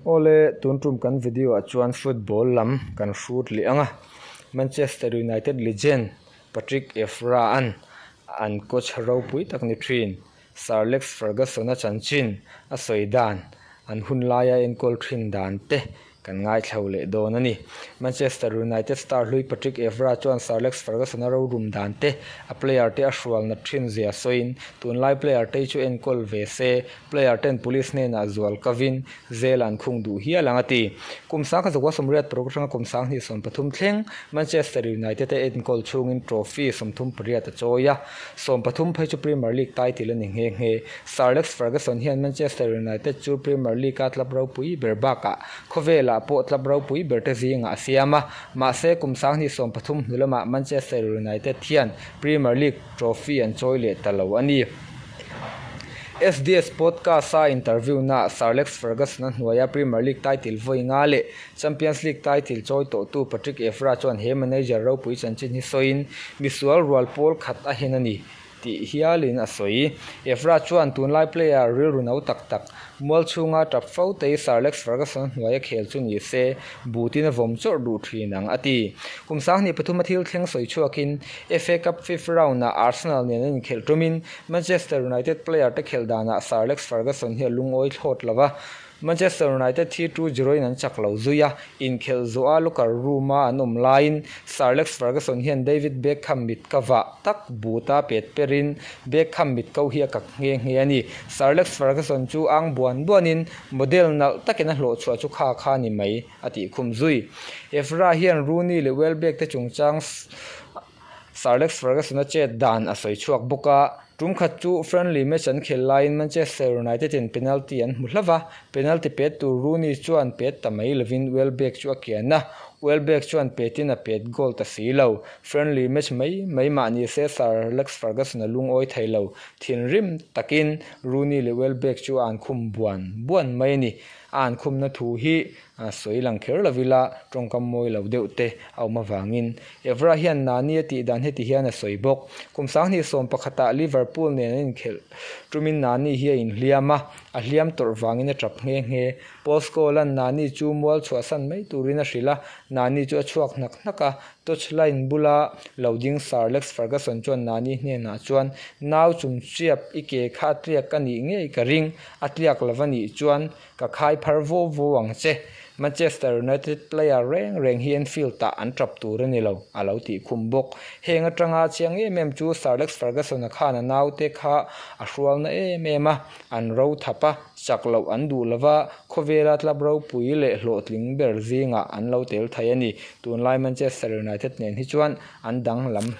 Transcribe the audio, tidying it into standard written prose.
Awle, tun tum kan video ah chuan football lam kan hrut leh ang a, Manchester United legend Patrick Evra an an coach ropui tak ni thin Sir Alex Ferguson-a chanchin a sawi dan an hun laia enkawl thin dan te kan ngaithlo leh dawn a ni. Manchester United star hlui Patrick Evra chuan Sir Alex Ferguson-a rorum dan te, a player te a hrual nat thin zia sawiin, tunlai player te hi chu enkawl ve se, player ten police hnenah zual kavin zel an khung duh hial ang a ti. Kum sang kha zakua 86 atanga kum 2013 thleng Manchester United a enkawl chhungin trophy 38 a chawi a, 13 phei chu Premier League title a ni nghe nghe. Sir Alex Ferguson hian Manchester United chu Premier League-a club ropui ber bakah khawvelah pawh club ropui ber te zingah a siam a, mahse kum 2013 hnu lamah Manchester United hian Premier League trophy an chawi leh ta lo a ni. SDS Podcast-a interview-naah Sir Alex Ferguson-a hnuaia Premier League title vawi nga leh Champions League title chawi tawhtu Patrick Evra chuan he manager ropui chanchin hi sawiin misual rual pawl khat a hen a ni. Tih hialin a sawi. Evra chuan tunlai player rilru no tak tak, mual chhunga tap fo te hi Sir Alex Ferguson hnuaia khel chu ni se, butin a vawm chawrh duh thin ang, a ti. Kum 2003 a thil thleng sawi chhuakin FA Cup fifth round-ah Arsenal nen an inkhelh tumin Manchester United player te khelh danah Sir Alex Ferguson hi a lungawi thlawt lo va, Manchester United hi 2-0 in an chak lo zui a, inkhelh zawha locker room-a an awm laiin Sir Alex Ferguson hian David Beckham mit ka vah tak buta pet perin Beckham mit ko hi a kak nghe nghe a ni. Sir Alex Ferguson chu ang buan buanin model nalh takin a hlawh chhuah chu kha kha ni mai a tih khum zui. Evra hian Rooney leh Welbeck te chungchang Sir Alex Ferguson-a chet dan a sawi chhuak bawk a, tum khat chu friendly match an khel laiin Manchester United in penalty an hmu hlauh a, penalty pet tur Rooney chuan pet ta mai lovin Welbeck chu a kian a, Welbeck chuan petin a pet goal ta si lo. Friendly match mai mai mah ni se Sir Alex Ferguson a lungawi thei lo. Thinrim takin Rooney leh Welbeck chu a an khum buan buan mai a ni. A an khumna thu hi A sawi lang kher lo ila tawngkam mawi lo deuh te a awm avangin Evra hian Nani a tih dan heti hian a sawi bawk. Kum 2011 ah Liverpool nen an inkhelh tumin Nani hi a inhliam a, a hliam tawrh vangin a tap nghe nghe. Paul Scholes-a'n Nani chu mual chhuahsan mai turin a hrilh a, Nani chu a chhuak hnak hnak a, touchline bula lo ding Sir Alex Ferguson chuan Nani hnenah chuan, Nau chumchiap i ke kha a tliak a nih ngei ka ring, a tliak lo va nih chuan Ka khai phar vo vo ang che. Manchester United player reng reng hi Anfield ah an tap tur a ni lo, a lo tih khum bawk. Heng atanga chiang em em chu Sir Alex Ferguson-a khan a naute kha a hrualna em em a, an ro thap a, chak loh an duh lova, khawvela club ropui leh hlawhtling ber zingah an lo tel thei a ni. Tunlai Manchester United nen hi chuan an danglam hle.